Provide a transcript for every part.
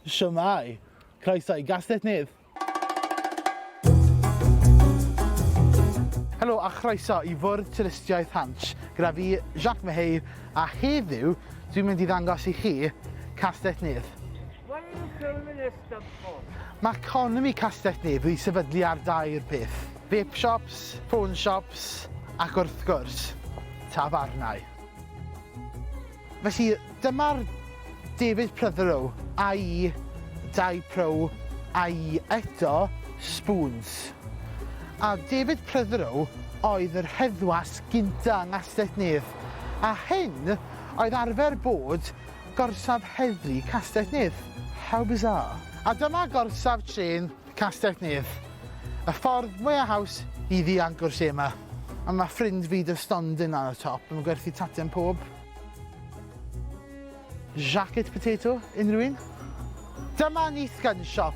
Shwmae! Croeso i Gastell Nedd! Helo a chroeso i Fwrdd Twristiaeth Hansh gyda fi, Jacques Maheu, a heddiw dwi'n mynd i ddangos i chi Castell Nedd. What are you filming this stuff for? Mae economi Castell Nedd wedi sefydlu ar dair peth. Vape shops, phone shops ac wrth gwrs, tafarnau. Felly, dyma'r David Protheroe a'i Dai Pro a'i eto Spoons. A David Protheroe oedd yr heddwas gynta yng Nghastell Nedd, a hyn oedd arfer bod gorsaf heddlu Castell Nedd. How bizarre. A dyma gorsaf trên Castell Nedd. Y ffordd mwya haws i ddianc o'r lle 'ma. A ma' ffrind fi 'da stondin ar y top, ma'n gwerthu taten pob. Jacket potato, unrhyw un? Dyma Neath Gun Shop.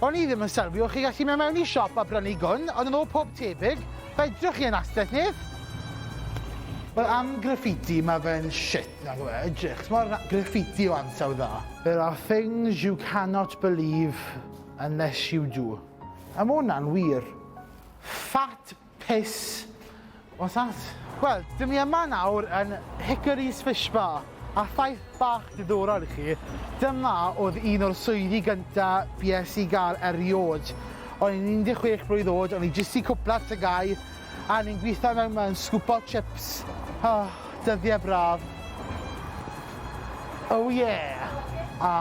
O'n i ddim yn sylwi o'ch chi gallu mynd mewn i siop a brynu gwn, ond yn ôl pob tebyg, fedrwch chi yn Astell Nedd. Wel, am graffiti, mae fe'n shit, nag yw e? Edrych, mor graffiti o ansawdd dda. There are things you cannot believe unless you do. A ma' hwnna'n wir. Fat piss. What's that? Wel, dyn ni yma nawr yn Hickory's Fish Bar. A ffaith bach diddorol i chi, dyma oedd un o'r swyddi gynta bues i gael eriôd. O'n i'n 16 blwydd oed, o'n i jyst i cwpla TGAU, a o'n i'n gweithio mewn mewn sgwpo chips. Oh, dyddiau braf. Oh yeah! A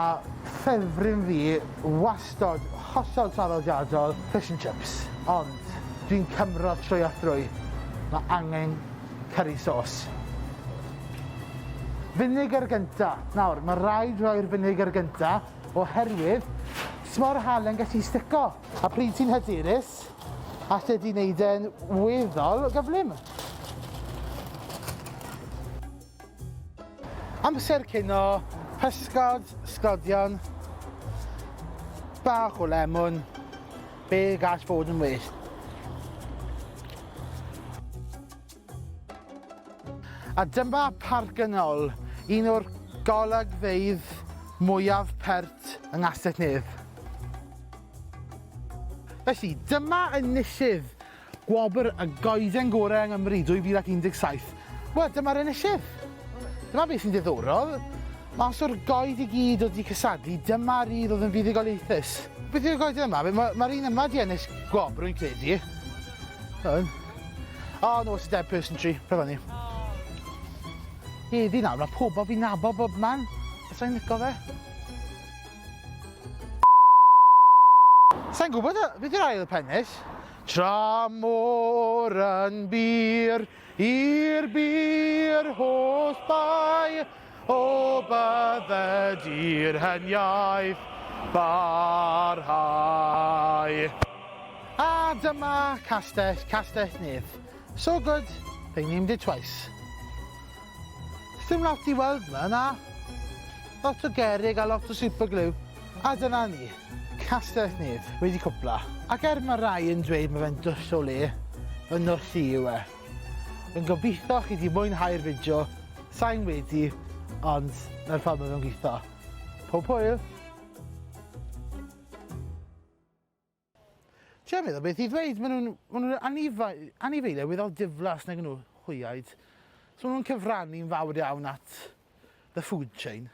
ffefryn fi wastod, hollol traddodiadol, fish and chips. Ond dwi'n cymro trwy a thrwy. Mae angen curry sauce. Finegr gynta. Nawr, mae rhaid rhoi'r finegr gynta oherwydd smo'r halen gallu stico. A pryd ti'n hyderus, allet ti wneud e'n weddol gyflym. Amser cino, pysgod, sglodion, bach o lemwn, be gall fod yn well? A dyma Parc y Nol, un o'r golygfeydd mwyaf pert yng Nghastell Nedd. Felly, dyma enillydd Gwobr y Goeden Gorau yng Nghymru 2017. Wel, dyma'r enillydd. Dyma beth sy'n diddorol. Mas o'r goed i gyd oedd wedi cystadlu, dyma'r un oedd yn fuddugoliaethus. Beth yw'r goeden yma? Mae'r ma un yma wedi ennill gwobr, rwy'n credu. Hwn. Oh, no, it's a dead person tree. Pryd ni. Heddi nawr, mae pobl fi'n nabod bob man. Sa'n licio fe. Sa'n gwybod, beth yw'r ail pennill? Tra môr yn bur, i'r bur holl bai, o bydded i'r hen iaith barhau. A dyma castell, Castell Nedd. So good, they named it twice. Sdim lot i weld 'ma, na. Lot o gerrig a lot o super glue. A dyna ni. Castell Nedd wedi cwpla. Ac er mae rai yn dweud mae fe'n dwll o le, fy nwll i yw e. Yn gobeithio chi 'di mwynhau'r fideo, sai'n wedi, ond 'na'r ffordd mae fe'n gweithio. Pob hwyl! Ti'n meddwl beth i ddweud, maen nhw'n ma nhw anifa- anifeiliaid weddol diflas nag nhw, hwyaid. So maen nhw'n cyfrannu'n fawr iawn at the food chain.